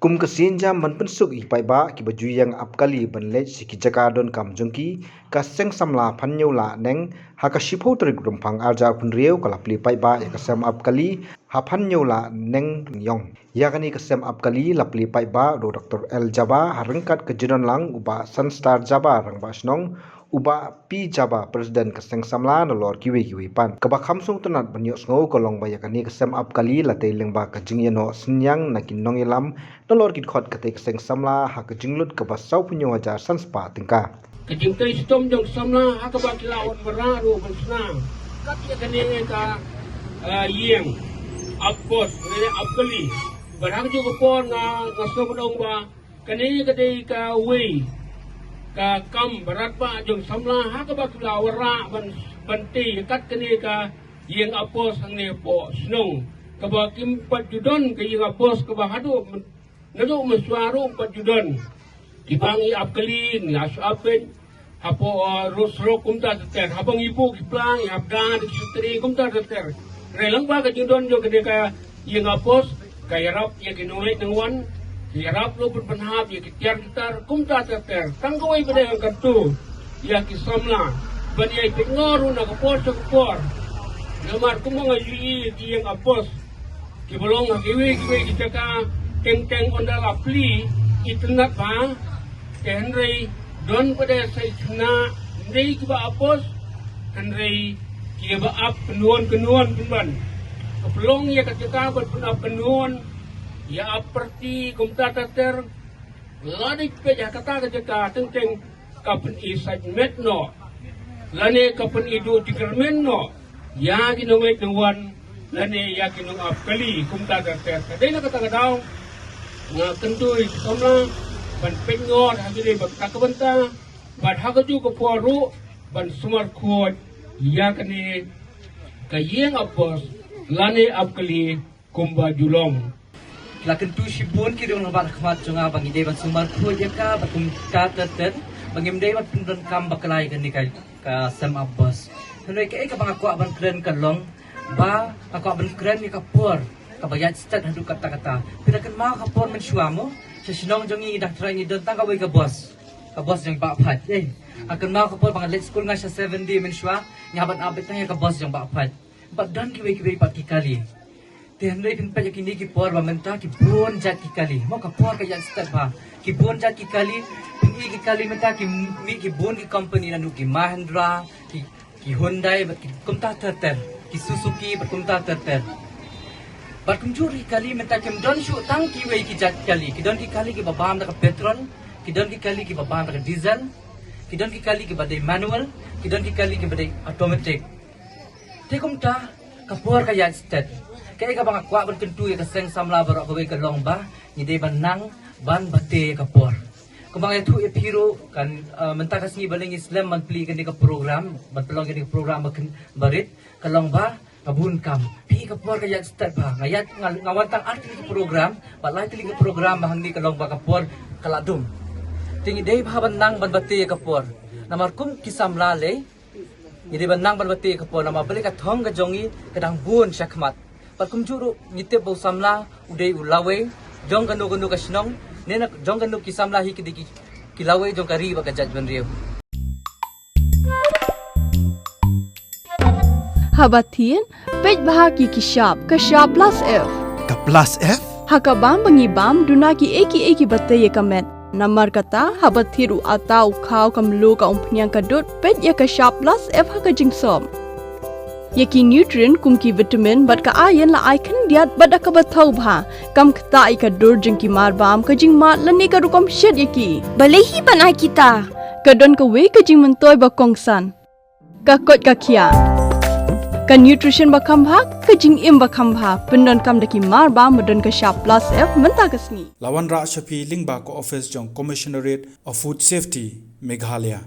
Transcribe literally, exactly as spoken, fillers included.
Kum ka sienjam ban pynsuk ïa ki paidbah kiba ju ïeng ap kali ban leit sha ki jaka donkam jong ki, ka Seng Samla Phanñiewlah Neng ha ka shiphew tarik Rymphang arhajar arphew hynriew ka la plie paidbah ïa ka sem ap kali ha Phanñiewlah Neng Ïong. Ïa kane ka sem ap kali la plie paidbah da u Doctor L Jaba ha ryngkat ka jingdon lang u Bah Sunstar Jaba, Rangbah Shnong, u Bah P Jaba, President ka Seng Samla, nalor kiwei kiwei pat. Kaba kham sngewtynnat ban ïohsngew ka long ba ïa kane ka sem ap kali la tei lyngba ka jingïehnoh synñiang na ki nongïalam nalor ki dkhot katei ka Seng Samla ha ka jinglut kaba sawphew hynñiew hajar san spah tyngka. Ka jingtei shitom jong samla ha kaba ki la wan wanrah ruh ban shna kat ïa kane ka, ah, ïing ap bos, kane ap kali. Bad ha kajuh ka por nga, nga sngew ban ong ba kane ka dei kawei ka kam ba radbah jong samla ha kaba ki la wanrah ban, ban tei ïa kat kane ka ïing ap bos hangne hapoh shnong, kaba kim pat ju don ka ïing ap bos kaba haduh naduh mynshuwa ruh pat ju don. Kiba ngi ap kali ngi la shu ap peit hapoh, uh, rud surok kumta ter ter. Haba ngi buh ki plang, ngi ap da ki shatri kumta ter ter. Hynrei lyngba ka jingdon jong kane ka ïing ap bos, ka ïarap ïa ki nongleit nongwan, ka ïarap ruh ban pynhap ïa ki tiar ki tar kumta ter ter. Tang kawei pat de ngan kyntu ïa ki samla ban ïai pynngor ruh na ka por sha ka por. Namar kumba nga ïohi ïa ki ïing ap bos kiba long ha kiwei kiwei ki jaka, teng teng ynda la plie, itynnad bha. Te hynrei don pat de sa i khynnah, ym dei kiba ap bos, hynrei kiba ap kynduh kynduh pynban. Ka pynlong ïa ka jaka ban pynap kynduh, ïa ap party kumta ter ter. Lada peit ïa kata ka jaka, teng teng ka pyni sait met noh, lane ka pyni duh jingkyrmen noh ïa ki nongwei nongwan, lane ïa ki nong ap kali kumta ter ter. Ka dei na kata ka daw nga kyntu ïa ki samla ban pynngor ha kine bad kata ka bynta, bad ha kajuh ka por ruh ban sumar khuid ïa kane ka ïing ap bos lane ap kali kumba ju long. Ki la kyntu shibun ki riewrangbah ha khmat jong nga ba ngi dei ban sumar khuid ïa ka bad kumta ter ter, ba ngim dei ban pyndonkam bakla ïa kane ka, ka sem ap bos. Hynrei kaei kaba nga kwah ban kren ka long ba nga kwah ban kren ïa ka por kaba ïaid stet haduh katta katta. Phi la kynmaw ka por mynshuwa mo, sha shnong jong ngi, ngi dak trai ngi don tang kawei ka bos, ka bos jong Bah Phait. Ei, nga kynmaw ka por ba nga leit skul nga sha seven D mynshuwa, nga ban ap beit tang ïa ka bos jong Bah Phait. Bad don kiwei kiwei pat ki kali. Te hynrei phin peit ïa kine ki por ba mynta ki bun jait ki kali. Mo, ka por ka ïaid stet bha. Ki bun jait ki kali, phin i ki kali mynta ki mih ki bun ki company, naduh ki Mahindra, ki, ki Hyundai bad ki kumta ter ter, ki Suzuki bad kumta ter ter. Bad kumjuh ruh ki kali mynta kim don shuh tang kiwei ki jait kali. Ki don ki kali kiba bam da ka petrol, ki don ki kali kiba bam da ka diesel, ki don ki kali kiba dei manual, ki don ki kali kiba dei automatic. Te kumta ka por ka ïaid stet. Kaei kaba nga kwah ban kyntu ïa ka seng samla baroh kawei ka long ba ngi dei ban nang ban bate ïa ka por. Kumba nga ïathuh ïa phi ruh kan, eh, mynta ka sngi balei ngi slem ban plie kane ka program, ban pynlong kane ka program ba kyn-, ba rit, ka long ba ka bun kam. Phi, ka por ka ïaid stet bha. Nga ïaid, nga, nga wan tang ar tylli ki program bad lai tylli ki program ba hangne ka long ba ka por ka la dum. Te ngi dei bha ban nang ban bate ïa ka por. Namar kum ki samla lei, ngi dei ban nang ban bate ïa ka por namar balei ka thong ka jong ngi ka dang bun shakhmat. Bad kumjuh ruh ngi tip ba u samla u dei u lawei jong kano kano ka shnong, ne na jong kano ki samla hi ki dei ki, ki lawei jong ka ri bad ka jaitbynriew. Haba thied, peit bha ki ki shap, ka shap plus F. Ka plus F? Ha ka bam ba ngi bam, duna kiei kiei kiba tei ïa ka met. Namar kata, haba thied u atta, u khaw, ka mluh, ka umphniang, ka dud, peit ïa ka shap plus F ha ka jingsop. Ïa ki nutrient kum ki vitamin bad ka iron la ai khyndiat bad da kaba thaw bha. Kam ktah ïa ka dur jong ki marbam, ka jingmad lane ka rukom shet ïa ki. Balei hi ban ai kita? Ka don kawei ka jingmyntoi ba kongsan. Ka koit ka khiah. Ka nutrition ba kham bha, ka jingim ba kham bha. Pyndonkam da ki marbam ba don ka shap plus F mynta ka sngi. La wanrah sha phi lyngba ka office jong Commissionerate of Food Safety, Meghalaya.